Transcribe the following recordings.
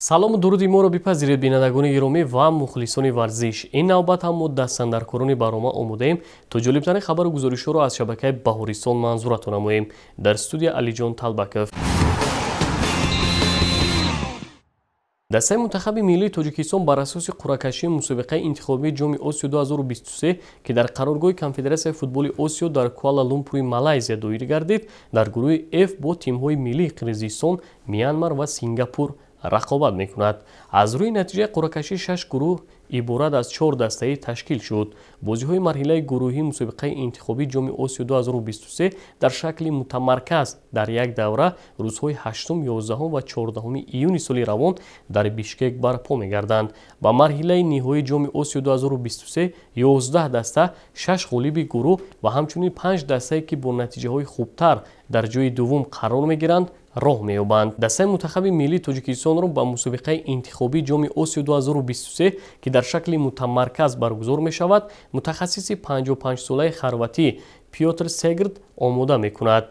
Салому дуруди моро бипазиред, бинандагони гиромӣ ва мухлисони варзиш. Ин навбат ҳам мо дастандаркорони барнома омодаем то ҷолибтарин хабару гузоришҳоро аз шабакаи Баҳористон манзуратон намоем. Дар студия Алиҷон Талбаков. Дастаи мунтахаби миллии Тоҷикистон бар асоси қуръакашии мусобиқаи интихобии Ҷоми Осиё 2023, ки дар қароргоҳи Конфедератсияи футболи Осиё дар Куала-Лумпури Малайзия доир гардид, дар гурӯҳи F бо тимҳои миллии Қирғизистон, Мянмар ва Сингапур рақобат мекунад. Аз рӯи натиҷаи қуръакашӣ шаш гурӯҳ иборат аз чор дастаӣ ташкил шуд. Бозиҳои марҳилаи гурӯҳии мусобиқаи интихобии Ҷоми Осиё 2023 дар шакли мутамарказ дар як давра рӯзҳои 8, 11 ва 14 июни соли равон дар Бишкек барпо мегарданд. Ба марҳилаи ниҳоии Ҷоми Осиё 2023 11 даста, 6 ғолиби гурӯҳ ва ҳамчунин 5 дастае, ки бо натиҷаҳои хубтар дар ҷои дуввум қарор мегиранд, роҳ меёбанд. Дастаи мунтахаби миллии Тоҷикистонро ба мусобиқаи интихобии Ҷоми Осиё 2023, ки дар шакли мутамарказ баргузор мешавад, мутахассиси 55-солаи хорватӣ Пётр Сегрд омода мекунад.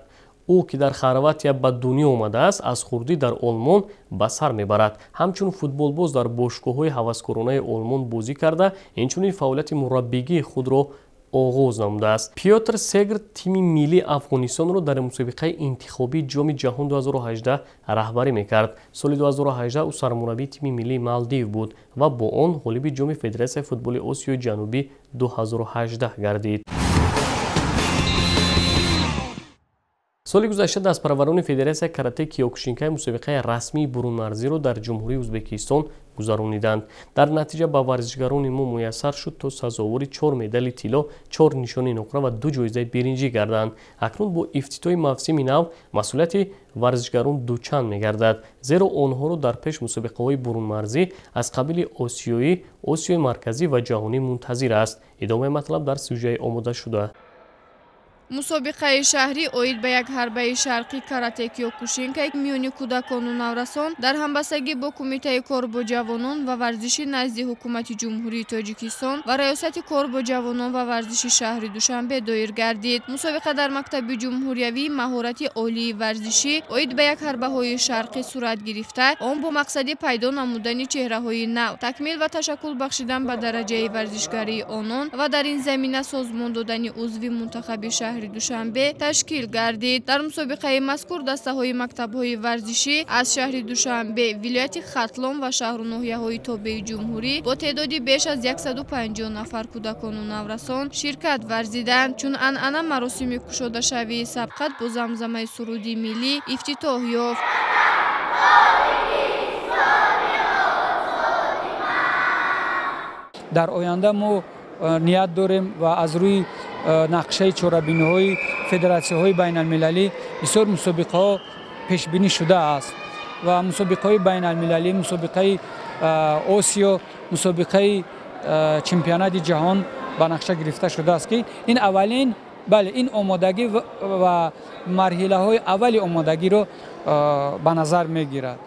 Ӯ, ки дар Хорватия ба дунё омадааст, аз хурдӣ дар Олмон ба сар мебарад. Ҳамчун футболбоз дар бошгоҳҳои ҳаваскоронаи Олмон бозӣ карда, инчунин фаъолияти мураббигии худро оғоз намудааст. Пётр Сегрд тими миллии Афғонистонро дар мусобиқаи интихобии Ҷоми ҷаҳон 2018 раҳбарӣ мекард. Соли 2018 ӯ сармураббии тими миллии Малдив буд ва бо он ғолиби Ҷоми Федератсияи футболи Осиёи Ҷанубӣ 2018 гардид. Соли гузашта дастпарварони Федератсияи карате Киёкушинкай мусобиқаи расмии бурунмарзиро дар Ҷумҳурии Ӯзбекистон гузарониданд. Дар натиҷа ба варзишгарони мо муяссар шуд то сазовори 4 медали тилло, 4 нишони нуқра ва 2 ҷоизаи биринҷӣ гарданд. Акнун бо ифтитоҳи мавсими нав масъулияти варзишгарон дучанд мегардад, зеро онҳоро дар пеш мусобиқаҳои бурунмарзӣ аз қабили осиёӣ, Осиёи Марказӣ ва ҷаҳонӣ мунтазир аст. Идомаи матлаб дар сюжаи омодашуда. Мусобиқаи шаҳрӣ оид ба як ҳарбаи шарқӣ карате Киёкушинкай миёни кӯдакону наврасон дар ҳамбастагӣ бо Кумитаи кор бо ҷавонон ва варзиши назди Ҳукумати Ҷумҳурии Тоҷикистон ва Раёсати кор бо ҷавонон ва варзиши шаҳри Душанбе доир гардид. Мусобиқа дар мактаби ҷумҳуриявии маҳорати олии варзишӣ оид ба як ҳарбаҳои шарқӣ сурат гирифта, он бо мақсади пайдо намудани чеҳраҳои нав, такмил ва ташаккул бахшидан ба дараҷаи варзишгарии онон ва дар ин замина созмон додани узви мунтахаби шаҳри Душанбе ташкил гардид. Дар мусобиқаи мазкур дастаҳои мактабҳои варзишӣ аз шаҳри Душанбе, вилояти Хатлон ва шаҳру ноҳияҳои тобеи ҷумҳурӣ бо теъдоди беш аз 150 нафар кӯдакону наврасон ширкат варзиданд. Чун анъана маросими кушодашавии сабқат бо замзамаи суруди миллӣ ифтитоҳ ёфт. Дар оянда мо ният дорем ва аз рӯи нақшаи чорабиниҳои федератсияҳои байналмилалӣ бисёр мусобиқаҳо пешбинӣ шудааст ва мусобиқаҳои байналмилалӣ, мусобиқаи Осиё, мусобиқаи чемпионати ҷаҳон ба нақша гирифта шудааст, ки ин аввалин, бале, ин омодагӣ ва марҳилаҳои аввали омодагиро ба назар мегирад.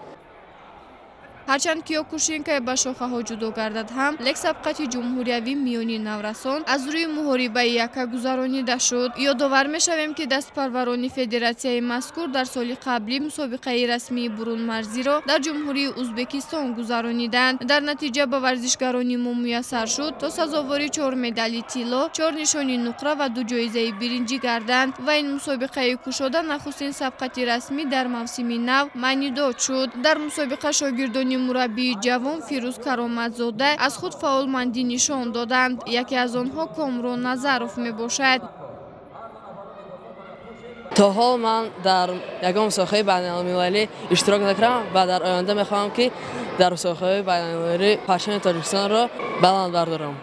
Ҳарчанд Киёкушинкай ба шохаҳо ҷудо гардад ҳам, лек сабқати ҷумҳуриявӣ миёни наврасон аз рӯи муҳорибаи якка гузаронида шуд. Ёдовар мешавем, ки дастпарварони федератсияи мазкур дар соли қаблӣ мусобиқаи расмии бурунмарзиро дар Ҷумҳурии Ӯзбекистон гузарониданд. Дар натиҷа ба варзишгарони мо муяссар шуд то сазовори 4 медали тилло, 4 нишони нуқра ва 2 ҷоизаи биринҷӣ гарданд ва ин мусобиқаи кушода нахустин сабқати расмӣ дар мавсими нав маънидод шуд. Дар мусобиқа шогирдони мураббии ҷавон Фирӯз Кароматзода аз худ фаъолмандӣ нишон доданд. Яке аз онҳо Комрон Назаров мебошад. То ҳол ман дар ягон мусобиқаи байналмилалӣ иштирок накардам ва дар оянда мехоҳам, ки дар мусобиқаҳои байналмилалӣ парчами Тоҷикистонро баланд бардорам.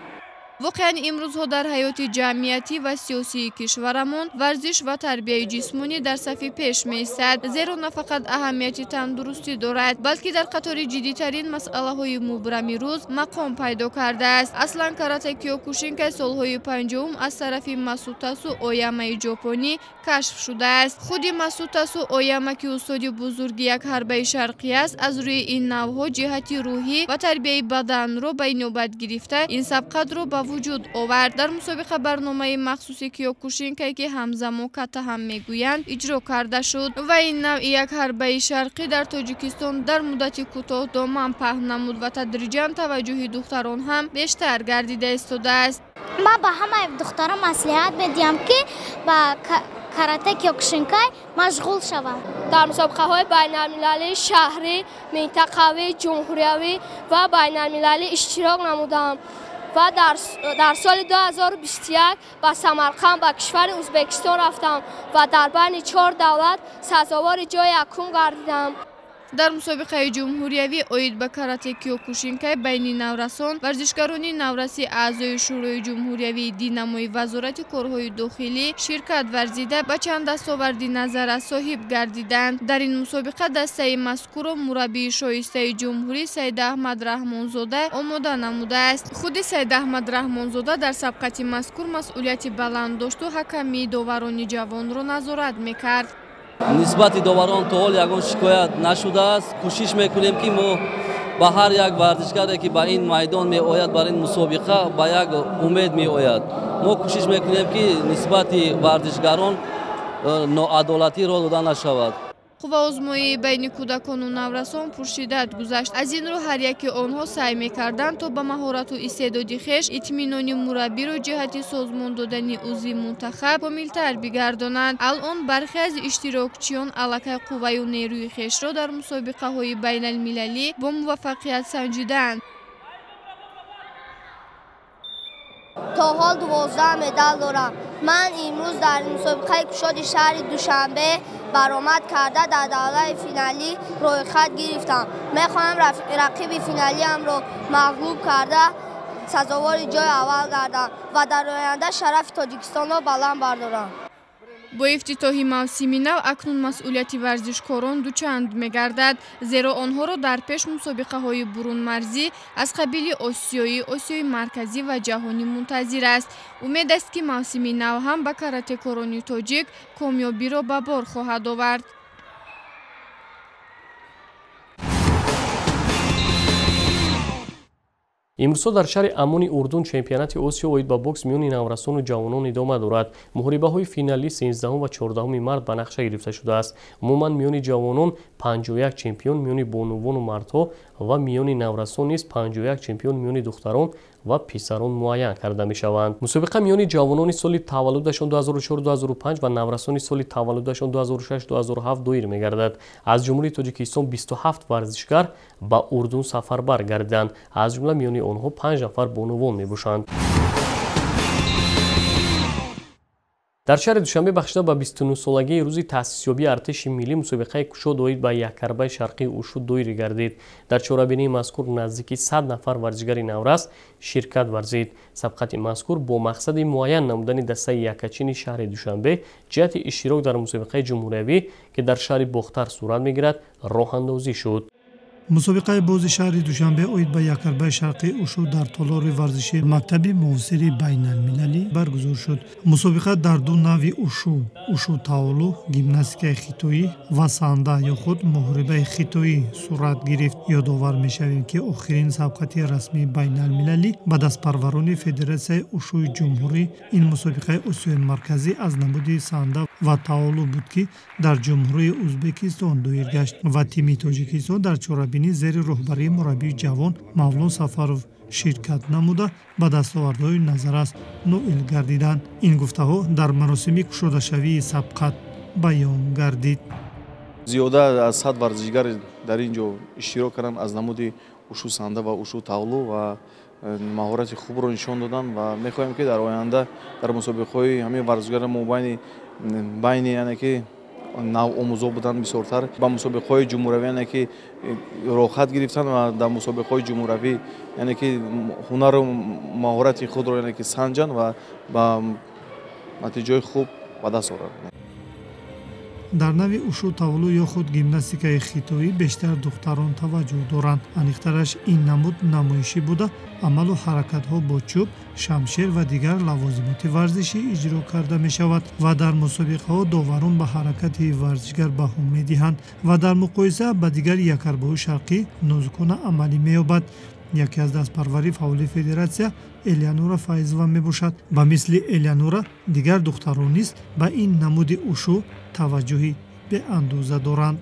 Воқеан имрӯзҳо дар ҳаёти ҷамъиятӣ ва сиёсии кишварамон варзиш ва тарбияи ҷисмонӣ дар сафи пеш меистад, зеро на фақат аҳамияти тандурустӣ дорад, балки дар қатори ҷиддитарин масъалаҳои мубрами рӯз мақом пайдо кардааст. Аслан карате Киёкушинкай солҳои 50 аз тарафи Масутасу Оямаи ҷопонӣ кашф шудааст. Худи Масутасу Ояма, ки устоди бузурги як ҳарбаи шарқӣ аст, аз рӯи ин навъҳо ҷиҳати рӯҳӣ ва тарбияи баданро ба инобат гирифта, ин сабқатро ба вуҷуд овард. Дар мусобиқа барномаи махсуси киёкушинкай, ки ҳамзамон ката ҳам мегӯянд, иҷро карда шуд ва ин навъи як ҳарбаи шарқӣ дар Тоҷикистон дар муддати кӯтоҳ доман паҳн намуд ва тадриҷан таваҷҷӯҳи духтарон ҳам бештар гардида истодааст. Ман ба ҳамаи духтарон маслиҳат медиҳам, ки ба карате киёкушинкай машғул шаванд. Дар мусобиқаҳои байналмилалӣ, шаҳрӣ, минтақавӣ, ҷумҳуриявӣ ва байналмилалӣ иштирок намудам ва дар соли 2021 ба Самарқанд, ба кишвари Ӯзбекистон рафтам ва дар байни 4 давлат сазовори ҷои якум гардидам. Дар мусобиқаи ҷумҳуриявӣ оид ба карате киёкушинкай байни наврасон, варзишгарони навраси аъзои Шӯрои ҷумҳуриявии Динамои Вазорати корҳои дохилӣ ширкат варзида ба чанд дастоварди назаррас соҳиб гардиданд. Дар ин мусобиқа дастаи мазкурро мураббии шоистаи ҷумҳурӣ Сайдаҳмад Раҳмонзода омода намудааст. Худи Сайдаҳмад Раҳмонзода дар сабқати мазкур масъулияти баланд дошту ҳакамии доварони ҷавонро назорат мекард. Нисбати доварон то ҳол ягон шикоят нашудааст. Кӯшиш мекунем, ки мо ба ҳар як варзишгаре, ки ба ин майдон меояд, бар ин мусобиқа ба як умед меояд. Мо кӯшиш мекунем, ки нисбати варзишгарон ноадолатӣ роҳ дода нашавад. Қувваозмоии байни кӯдакону наврасон пуршиддат гузашт. Аз ин рӯ ҳар яки онҳо саъй мекарданд, то ба маҳорату истеъдоди хеш итминони мураббиро ҷиҳати созмон додани узви мунтахаб комилтар бигардонанд. Алон бархе аз иштирокчиён аллакай қувваю нерӯи хешро дар мусобиқаҳои байналмилалӣ бо муваффақият санҷиданд. То ҳол 12 медал дорам. Ман имрӯз дар мусобиқаи кушоди шаҳри Душанбе баромад карда дар давраи финалӣ рӯйхат гирифтам. Мехоҳам рақиби финалиамро мағлуб карда сазовори ҷои аввал гардам ва дар оянда шарафи Тоҷикистонро баланд бардорам. Бо ифтитоҳи мавсими нав акнун масъулияти варзишкорон дучанд мегардад, зеро онҳоро дар пеш мусобиқаҳои бурунмарзӣ аз қабили осиёӣ, осиёи марказӣ ва ҷаҳонӣ мунтазир аст. Умед аст, ки мавсими нав ҳам ба каратекорони тоҷик комёбиро ба бор хоҳад овард. Имрӯзҳо дар шаҳри Аммони Урдун чемпионати Осиё оид ба бокс миёни наврасону ҷавонон идома дорад. Муҳорибаҳои финалӣ 13 ва 14 март ба нақша гирифта шудааст. Умуман миёни ҷавонон 51 чемпион, миёни бонувону мардҳо ва миёни наврасон низ 51 чемпион миёни духтарон ва писарон муайян карда мешаванд. Мусобиқа миёни ҷавонони соли таваллудашон 2004-2005 ва наврасони соли таваллудашон 2006-2007 доир мегардад. Аз Ҷумҳурии Тоҷикистон 27 варзишгар ба Урдун сафарбар гардиданд. Аз ҷумла миёни онҳо 5 нафар бонувон мебошанд. Дар шаҳри Душанбе бахшида ба 29-солагии рӯзи таъсисёбии артиши миллӣ мусобиқаи кушод оид ба яккарбаи шарқии ушу доир гардид. Дар чорабинии мазкур наздики 100 нафар варзишгари наврас ширкат варзид. Сабқати мазкур бо мақсади муайян намудани дастаи яккачини шаҳри Душанбе ҷиҳати иштирок дар мусобиқаи ҷумҳуриявӣ, ки дар шаҳри Бохтар сурат мегирад, роҳандозӣ шуд. Мусобиқаи бози шаҳри Душанбе оид ба яккарбаи шарқии ушу дар толори варзишии мактаби муосири байналмилалӣ баргузор шуд. Мусобиқа дар ду навъи ушу – ушу таолу, гимнастикаи хитоӣ ва санда ё худ муҳорибаи хитоӣ сурат гирифт. Ёдовар мешавем, ки охирин сабқати расмии байналмилалӣ ба дастпарварони Федератсияи ушуи ҷумҳурӣ ин мусобиқаи Осиёи Марказӣ аз намуди санда ва таолу буд, ки дар Ҷумҳурии Ӯзбекистон доир гашт ва тими Тоҷикистон дар чорабинӣ зери роҳбарии мураббии ҷавон Мавлон Сафаров ширкат намуда ба дастовардҳои назаррас ноил гардиданд. Ин гуфтаҳо дар маросими кушодашавии сабқат баён гардид. Зиёда аз 100 варзишгар дар ин ҷо иштирок карданд аз намуди ушу санда ва ушу таолу ва маҳорати хубро нишон доданд ва мехоҳем, ки дар оянда дар мусобиқаҳои ҳамин варзишгарон мо байни яъне ки навомӯзо буданд бисёртар ба мусобиқаҳои ҷумҳуриявӣ, яъне ки роҳхат гирифтанд ва дар мусобиқаҳои ҷумҳуриявӣ, яъне ки ҳунару маҳорати худро, яъне ки санҷанд ва ба натиҷаҳои хуб ба даст оранд. Дар нави ушу таолу ё худ гимнастикаи хитоӣ бештар духтарон таваҷҷӯҳ доранд. Аниқтараш ин намуд намоишӣ буда, амалу ҳаракатҳо бо чӯб, шамшер ва дигар лавозимоти варзишӣ иҷро карда мешавад ва дар мусобиқаҳо доварон ба ҳаракати варзишгар баҳо медиҳанд ва дар муқоиса ба дигар яккарбаҳои шарқӣ нозукона амалӣ меёбад. Яке аз дастпарвари фаъоли федератсия Элеонора Файзова мебошад. Ба мисли Элеонора дигар духтарон низ ба ин намуди ушу таваҷҷӯҳи беандоза доранд.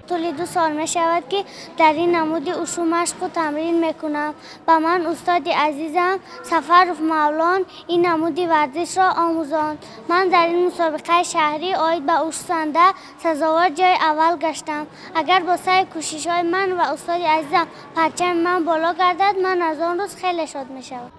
Тӯли 2 сол мешавад, ки дар ин намуди ушу машқу тамрин мекунам. Ба ман устоди азизам Сафаров Мавлон ин намуди варзишро омӯзонд. Ман дар ин мусобиқаи шаҳрӣ оид ба ушусанда сазовор ҷои аввал гаштам. Агар бо саъю кӯшишҳои ман ва устоди азизам парчами ман боло гардад, ман аз он рӯз хеле шод мешавам.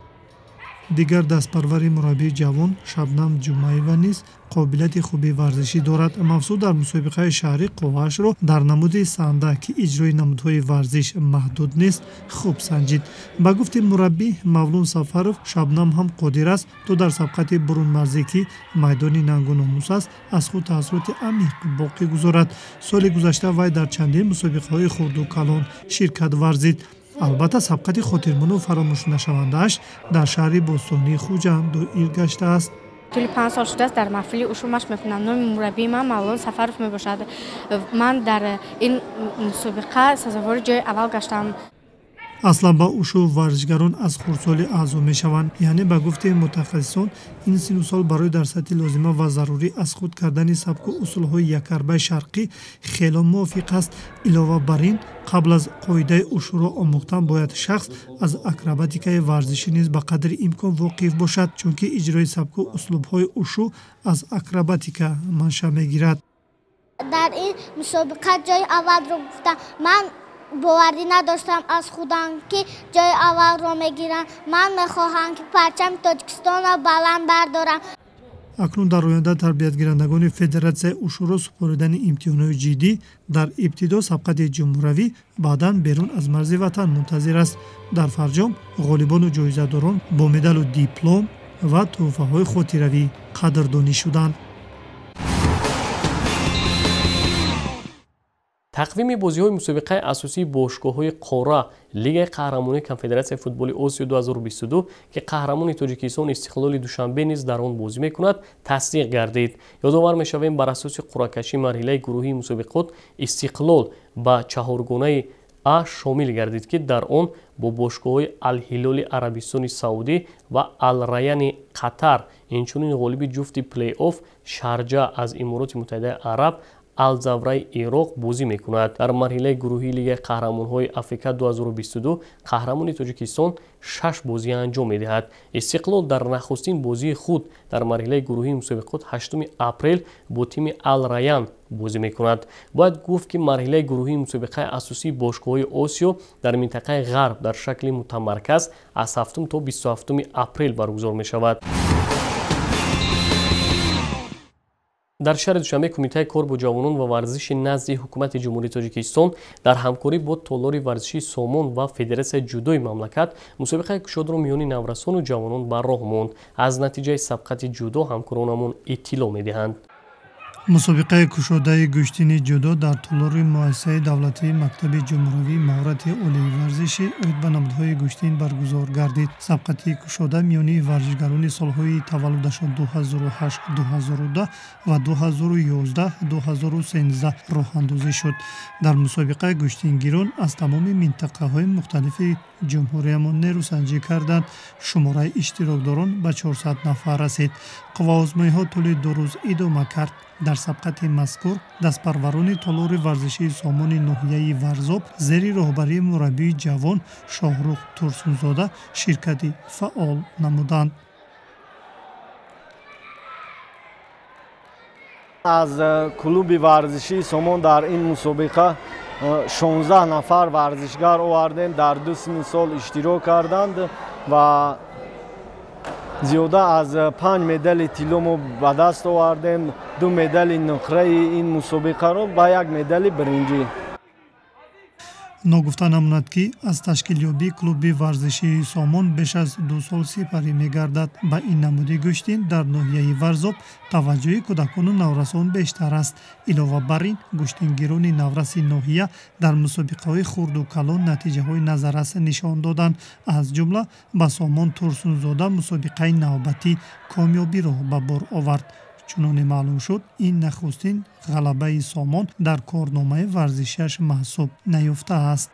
Дигар дастпарвари мураббии ҷавон Шабнам Ҷумаева низ қобилияти хуби варзишӣ дорад. Мавсуд дар мусобиқаи шаҳрӣ қувваашро дар намуди санда, ки иҷрои намудҳои варзиш маҳдуд нест, хуб санҷид. Ба гуфти мураббӣ Мавлун Сафаров, Шабнам ҳам қодир аст, то дар сабқати бурунмарзӣ, ки майдони нангу номус аст, аз худ таассуроти амиқ боқӣ гузорад. Соли гузашта вай дар чандин мусобиқаҳои хурду калон ширкат варзид. Албатта, сабқати хотирмону фаромӯшнашавандааш дар шаҳри бостонии Хуҷанд доир гаштааст. Тӯли 5 сол шудааст дар маҳфили ушу машқ мекунам. Номи мураббии ман Мавлон Сафаров мебошад. Ман дар ин мусобиқа сазовори ҷои аввал гаштам. Аслан ба ушу варзишгарон аз хурдсолӣ аъзо мешаванд. Яъне, ба гуфти мутахассисон, ин сину сол барои дар сатҳи лозима ва зарурӣ аз худ кардани сабку усулҳои якарбаи шарқӣ хело мувофиқ аст. Илова бар ин, қабл аз қоидаи ушуро омӯхтан бояд шахс аз акробатикаи варзишӣ низ ба қадри имкон воқиф бошад, чунки иҷрои сабку услубҳои ушу аз акробатика маншаъ мегирад. Дар ин мусобиқа ҷои аввалро гуфтам. Ман боварӣ надоштам аз худам, ки ҷои аввалро мегирам. Ман мехоҳам, ки парчами Тоҷикистонро баланд бардорам. Акнун дар оянда тарбиятгирандагони федератсияи ушуро супоридани имтиҳонҳои ҷиддӣ дар ибтидо сабқати ҷумҳуравӣ, баъдан берун аз марзи ватан мунтазир аст. Дар фарҷом ғолибону ҷоизадорон бо медалу диплом ва тӯҳфаҳои хотиравӣ қадрдонӣ шуданд. Тақвими бозиҳои мусобиқаи асосии бошгоҳҳои қора Лигаи қаҳрамонии Конфедератсияи футболи Осиё 2022, ки қаҳрамони Тоҷикистон Истиқлоли Душанбе низ дар он бозӣ мекунад, тасдиқ гардид. Ёдовар мешавем, бар асоси қуръакашии марҳилаи гурӯҳии мусобиқот Истиқлол ба чаҳоргонаи А шомил гардид, ки дар он бо бошгоҳҳои Алҳилоли Арабистони Саудӣ ва Алраяни Қатар, инчунин ғолиби ҷуфти плей-офф Шарҷа аз Имороти Муттаҳидаи Араб Алзавраи Ироқ бозӣ мекунад. Дар марҳилаи гурӯҳии Лигаи қаҳрамонҳои Африка 2022 қаҳрамони Тоҷикистон 6 бозӣ анҷом медиҳад. Истиқлол дар нахустин бозии худ дар марҳилаи гурӯҳии мусобиқот 8 апрел бо тими Алраян бозӣ мекунад. Бояд гуфт, ки марҳилаи гурӯҳии мусобиқаи асосии бошгоҳҳои Осиё дар минтақаи Ғарб дар шакли мутамарказ аз 7 то 27 апрел баргузор мешавад. Дар шаҳри Душанбе Кумитаи кор бо ҷавонон ва варзиши назди Ҳукумати Ҷумҳурии Тоҷикистон дар ҳамкорӣ бо толори варзишии Сомон ва Федератсияи ҷудои мамлакат мусобиқаи кушодро миёни наврасону ҷавонон ба роҳ монд. Аз натиҷаи сабқати ҷудо ҳамкоронамон иттилоъ медиҳанд. Мусобиқаи кушодаи гӯштини ҷудо дар толори муассисаи давлатии мактаби ҷумҳуравии маҳорати олии варзишӣ оид ба намудҳои гӯштин баргузор гардид. Сабқати кушода миёни варзишгарони солҳои таваллудашон 2008, 2010 ва 2011, 2013 роҳандозӣ шуд. Дар мусобиқа гӯштингирон аз тамоми минтақаҳои мухталифи ҷумҳуриямон нерӯсанҷӣ карданд. Шумораи иштирокдорон ба 400 нафар расид. Қувваозмоиҳо тӯли 2 рӯз идома кард. Дар сабқати мазкур дастпарварони толори варзишии Сомони ноҳияи Варзоб зери роҳбарии мураббии ҷавон Шоҳрух Турсунзода ширкати фаъол намуданд. Аз клуби варзишии Сомон дар ин мусобиқа 16 нафар варзишгар овардем, дар 2 синну сол иштирок карданд ва зиёда аз 5 медали тилло мо ба даст овардем, 2 медали нуқраи ин мусобиқаро ва 1 медали биринҷӣ. Ногуфта намонад, ки аз ташкилёбии клуби варзишии Сомон беш аз 2 сол сипарӣ мегардад. Ба ин намуди гӯштин дар ноҳияи Варзоб таваҷҷӯҳи кӯдакону наврасон бештар аст. Илова бар ин, гӯштингирони навраси ноҳия дар мусобиқаҳои хурду калон натиҷаҳои назаррас нишон доданд. Аз ҷумла ба Сомон Турсунзода мусобиқаи навбатӣ комёбиро ба бор овард. Чуноне маълум шуд, ин нахустин ғалабаи Сомон дар корномаи варзишиаш маҳсуб наёфтааст.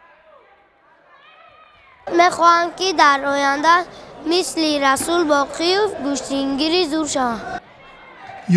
Мехоҳам, ки дар оянда мисли Расул Боқиев гӯштингири зур шавам.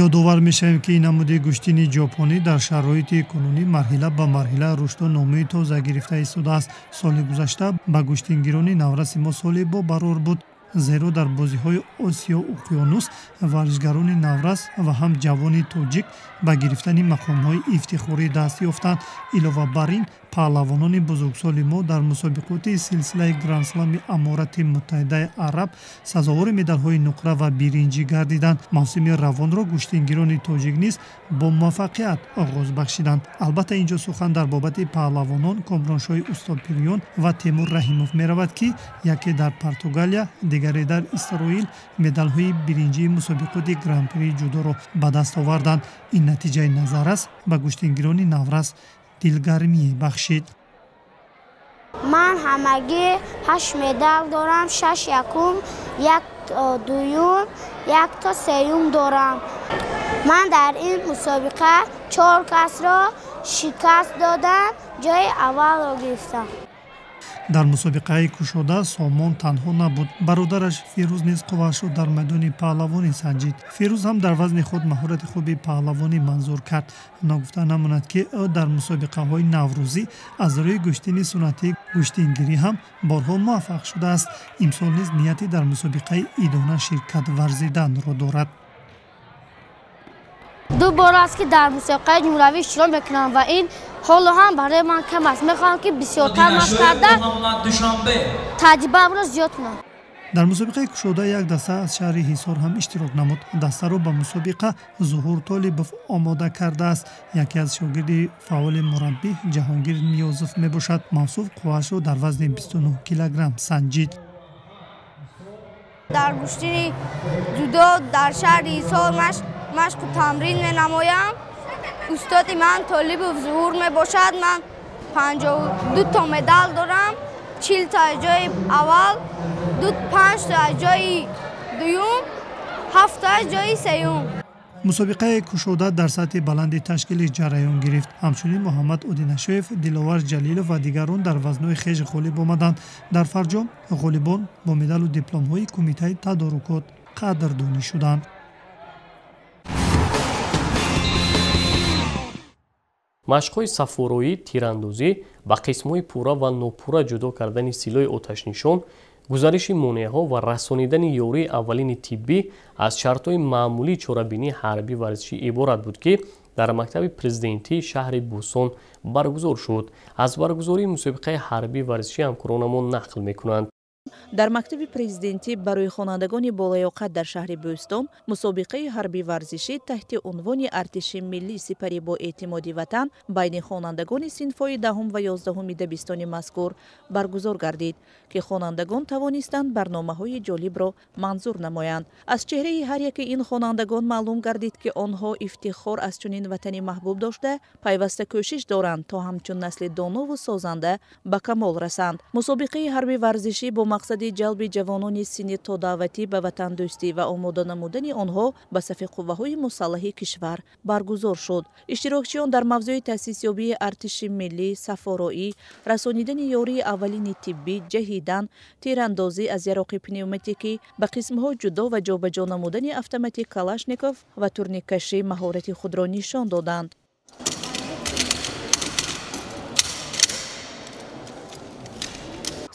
Ёдовар мешавем, ки намуди гӯштини ҷопонӣ дар шароити кунунӣ марҳила ба марҳила рушду нумӯи тоза гирифта истодааст. Соли гузашта ба гӯштингирони навраси мо соли бобарор буд, зеро дар бозиҳои Осиё Уқёнус варзишгарони наврас ва ҳам ҷавони тоҷик ба гирифтани мақомҳои ифтихорӣ даст ёфтанд. Илова бар ин, паҳлавонони бузургсоли мо дар мусобиқоти силсилаи Грандслами Аморати Муттаҳидаи Араб сазовори медалҳои нуқра ва биринҷӣ гардиданд. Мавсими равонро гӯштингирони тоҷик низ бо муваффақият оғоз бахшиданд. Албатта, инҷо сухан дар бобати паҳлавонон Комроншоҳи Устодпирён ва Темур Раҳимов меравад, ки яке дар Португалия, дигаре дар Исроил медалҳои биринҷии мусобиқоти Гран-при ҷудоро ба даст оварданд. Ин натиҷаи назаррас ба гӯштингирони наврас дилгармие бахшид. Ман ҳамагӣ 8 медал дорам, 6 якум, 1 дуюм, 1 то сеюм дорам. Ман дар ин мусобиқа 4 касро шикаст додам, ҷои аввалро гирифтам. Дар мусобиқаи кушода Сомон танҳо набуд. Бародараш Фирӯз низ қувваашро дар майдони паҳлавонӣ санҷид. Фирӯз ҳам дар вазни худ маҳорати хуби паҳлавонӣ манзур кард. Ногуфта намонад, ки ӯ дар мусобиқаҳои наврӯзӣ аз рӯи гӯштини суннатӣ гӯштингирӣ ҳам борҳо муваффақ шудааст. Имсол низ нияти дар мусобиқаи идона ширкат варзиданро дорад. Ду бор аст, ки дар мусобиқаи ҷумҳуриявӣ иштирок мекунам ва ин ҳоло ҳам барои ман кам аст. Мехоҳам, ки бисёртар машқ карда таҷрибаамро зиёд кунам. Дар мусобиқаи кушода як даста аз шаҳри Ҳисор ҳам иштирок намуд. Дастаро ба мусобиқа Зуҳур Толибов омода кардааст. Яке аз шогирди фаъоли мураббӣ Ҷаҳонгир Ниёзов мебошад. Мавсуф қувваашро дар вазни 29 килограмм санҷид. Дар гӯштини ҷудо дар шаҳри Ҳисор машқу тамрин менамоям. Устоди ман Толибов Зуҳур мебошад. Ман 52 то медал дорам, 40 то аз ҷои аввал, 5 то аз ҷои дуюм, 7 то аз ҷои сеюм. Мусобиқаи кушода дар сатҳи баланди ташкилӣ ҷараён гирифт. Ҳамчунин Муҳаммад Одинашоев, Диловар Ҷалилов ва дигарон дар вазнҳои хеш ғолиб омаданд. Дар фарҷом ғолибон бо медалу дипломҳои кумитаи тадорукот қадрдонӣ шуданд. Машқҳои саффороӣ, тирандозӣ, ба қисмҳои пурра ва нопурра ҷудо кардани силоҳи оташнишон, гузариши монеаҳо ва расонидани ёрии аввалини тиббӣ аз шартҳои маъмулии чорабинии ҳарбӣ варзишӣ иборат буд, ки дар мактаби президентии шаҳри Бӯстон баргузор шуд. Аз баргузории мусобиқаи ҳарбӣ варзишӣ ҳамкоронамон нақл мекунанд. Дар мактаби президентӣ барои хонандагони болаёқат дар шаҳри Бӯстон мусобиқаи ҳарбӣ варзишӣ таҳти унвони Артиши миллӣ сипари бо эътимоди ватан байни хонандагони синфҳои 10 ва 11 дабистони мазкур баргузор гардид, ки хонандагон тавонистанд барномаҳои ҷолибро манзур намоянд. Аз чеҳраи ҳар яке ин хонандагон маълум гардид, ки онҳо ифтихор аз чунин ватани маҳбуб дошта, пайваста кӯшиш доранд, то ҳамчун насли донову созанда ба камол расанд. Мусобиқаи ҳарбӣ варзишӣ бо мақсади ҷалби ҷавонони синни тодаъватӣ ба ватандӯстӣ ва омода намудани онҳо ба сафи қувваҳои мусаллаҳи кишвар баргузор шуд. Иштирокчиён дар мавзӯи таъсисёбии артиши миллӣ, саффороӣ, расонидани ёрии аввалини тиббӣ, ҷаҳидан, тирандозӣ аз яроқи пневматикӣ, ба қисмҳо ҷудо ва ҷобаҷо намудани автомати Калашников ва турниккашӣ маҳорати худро нишон доданд.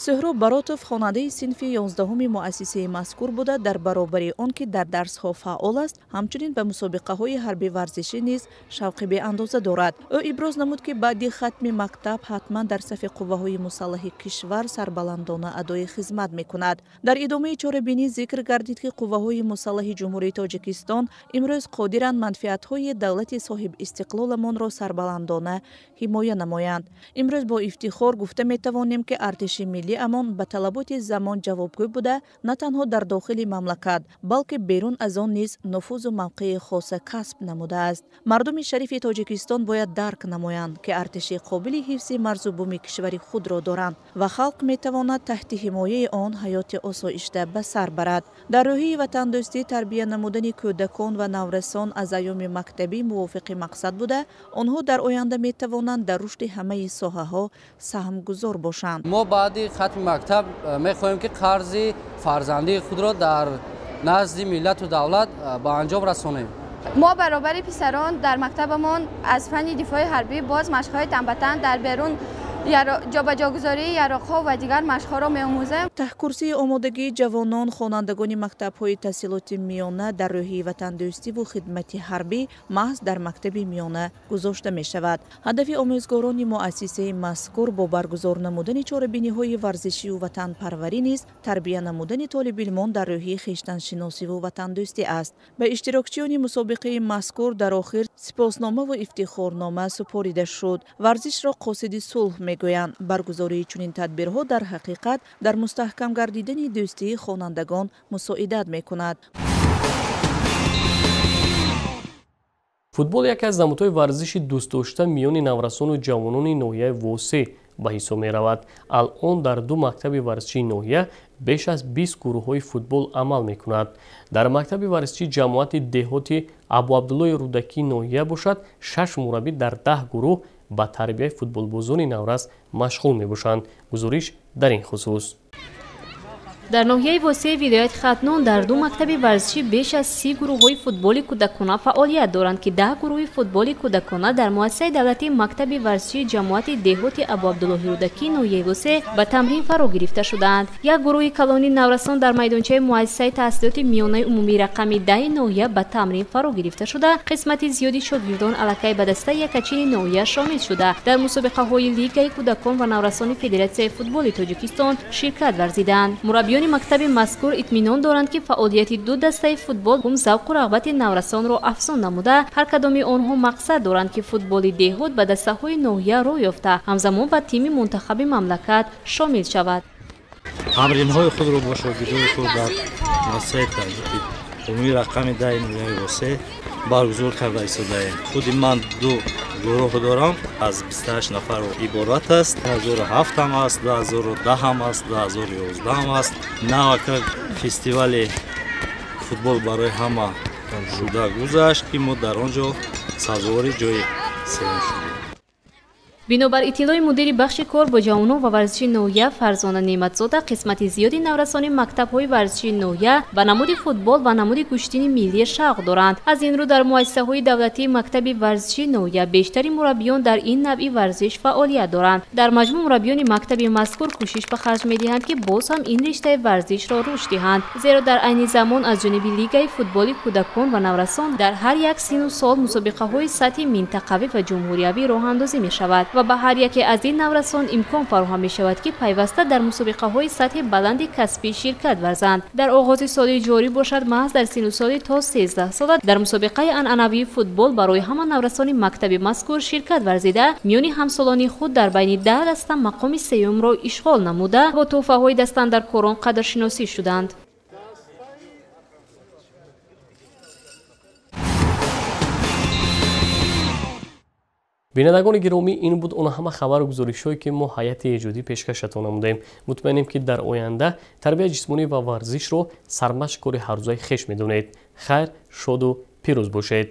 Суҳроб Баротов хонандаи синфи 11-уми муассисаи мазкур буда, дар баробари он ки дар дарсҳо фаъол аст, ҳамчунин ба мусобиқаҳои ҳарбӣ варзишӣ низ шавқи беандоза дорад. Ӯ иброз намуд, ки баъди хатми мактаб ҳатман дар сафи қувваҳои мусаллаҳи кишвар сарбаландона адои хизмат мекунад. Дар идомаи чорабинӣ зикр гардид, ки қувваҳои мусаллаҳи Ҷумҳурии Тоҷикистон имрӯз қодиранд манфиатҳои давлати соҳибистиқлоламонро сарбаландона ҳимоя намоянд. Имрӯз бо ифтихор гуфта метавонем, ки артиши миллӣ амон ба талаботи замон ҷавобгӯ буда, на танҳо дар дохили мамлакат, балки берун аз он низ нуфузу мавқеи хоса касб намудааст. Мардуми шарифи Тоҷикистон бояд дарк намоянд, ки артиши қобили ҳифзи марзу буми кишвари худро доранд ва халқ метавонад таҳти ҳимояи он ҳаёти осоишта ба сар барад. Дар рӯҳии ватандӯстӣ тарбия намудани кӯдакон ва наврасон аз айёми мактабӣ мувофиқи мақсад буда, онҳо дар оянда метавонанд дар рушди ҳамаи соҳаҳо саҳмгузор бошанд. Мо баъди хатми мактаб мехоҳем, ки қарзи фарзандии худро дар назди миллату давлат ба анҷом расонем. Мо баробари писарон дар мактабамон аз фанни дифои ҳарбӣ боз машқҳои танбатан дар берун, ҷобаҷогузории яроқҳо ва дигар машқҳоро меомӯзем. Таҳкурсии омодагии ҷавонон, хонандагони мактабҳои таҳсилоти миёна дар рӯҳии ватандӯстиву хидмати ҳарбӣ маҳз дар мактаби миёна гузошта мешавад. Ҳадафи омӯзгорони муассисаи мазкур бо баргузор намудани чорабиниҳои варзишию ватанпарварӣ низ тарбия намудани толибилмон дар рӯҳии хештаншиносиву ватандӯстӣ аст. Ба иштирокчиёни мусобиқаи мазкур дар охир сипосномаву ифтихорнома супорида шуд. Варзишро қосиди сулҳ мегӯянд. Баргузории чунин тадбирҳо дар ҳақиқат дар мустаҳкам гардидани дӯстии хонандагон мусоидат мекунад. Футбол яке аз намудҳои варзиши дӯстдошта миёни наврасону ҷавонони ноҳияи Восеъ ба ҳисоб меравад. Алъон дар ду мактаби варзишии ноҳия беш аз 20 гурӯҳҳои футбол амал мекунад. Дар мактаби варзишии ҷамоати деҳоти Абуабдуллои Рӯдакии ноҳия бошад, 6 мураббӣ дар 10 гурӯҳ ба тарбияи футболбозони наврас машғул мебошанд. Гузориш дар ин хусус. Дар ноҳияи Восеи вилояти Хатлон дар ду мактаби варзишӣ беш аз 30 гурӯҳҳои футболи кӯдакона фаъолият доранд, ки 10 гурӯҳи футболи кӯдакона дар муассисаи давлатии мактаби варзишии ҷамоати деҳоти Абуабдуллоҳи Рӯдакии ноҳияи Восеъ ба тамрин фаро гирифта шудаанд. Як гурӯҳи калони наврасон дар майдончаи муассисаи таҳсилоти миёнаи умумии рақами 10 ноҳия ба тамрин фаро гирифта шуда, қисмати зиёди шогирдон аллакай ба дастаи якачини ноҳия шомил шуда, дар мусобиқаҳои Лигаи кӯдакон ва наврасони Федератсияи футболи Тоҷикистон ширкат варзиданд. Мураббиёни мактаби мазкур итминон доранд, ки фаъолияти ду дастаи футбол завқу рағбати наврасонро афзун намуда, ҳар кадоми онҳо мақсад доранд, ки футболи деҳот ба дастаҳои ноҳия роҳ ёфта, ҳамзамон ба тими мунтахаби мамлакат шомил шавад. Тамринҳои худро бо шогирдони худ дар муассисаи таҳсилоти умумии рақами 10 ноҳияи Восеъ баргузор карда истодаем. Худи ман ду гурӯҳ дорам, аз 28 нафар иборат аст. 2007 ҳам аст, 2010 ҳам аст, 2011 ҳам аст. Навака фестивали футбол барои ҳама шуда гузашт, ки мо дар он ҷо сазовори ҷои сеюм шудем. Бинобар иттилои мудири бахши кор бо ҷавонон ва варзиши ноҳия Фарзона Неъматзода, қисмати зиёди наврасони мактабҳои варзишии ноҳия ба намуди футбол ва намуди гӯштини миллӣ шавқ доранд. Аз ин рӯ дар муассисаҳои давлатии мактаби варзишии ноҳия бештари мураббиён дар ин навъи варзиш фаъолият доранд. Дар маҷмӯъ мураббиёни мактаби мазкур кӯшиш ба харҷ медиҳанд, ки боз ҳам ин риштаи варзишро рушд диҳанд, зеро дар айни замон аз ҷониби Лигаи футболи кӯдакон ва наврасон дар ҳар як сину сол мусобиқаҳои сатҳи минтақавӣ ва ҷумҳуриявӣ роҳандозӣ мешавад ва ба ҳар яке аз ин наврасон имкон фароҳам мешавад, ки пайваста дар мусобиқаҳои сатҳи баланди касбӣ ширкат варзанд. Дар оғози соли ҷорӣ бошад, маҳз дар сину соли то 13 сола дар мусобиқаи анъанавии футбол барои ҳама наврасони мактаби мазкур ширкат варзида, миёни ҳамсолони худ дар байни 10 даста мақоми сеюмро ишғол намуда, бо тӯҳфаҳои дастандаркорон қадршиносӣ шуданд. Бинандагони гиромӣ, ин буд он ҳама хабару гузоришҳое, ки мо ҳайати эҷодӣ пешкашатон намудаем. Мутмаинем, ки дар оянда тарбияи ҷисмонӣ ва варзишро сармашқ кори ҳаррӯзаи хеш медонед. Хайр, шоду пирӯз бошед.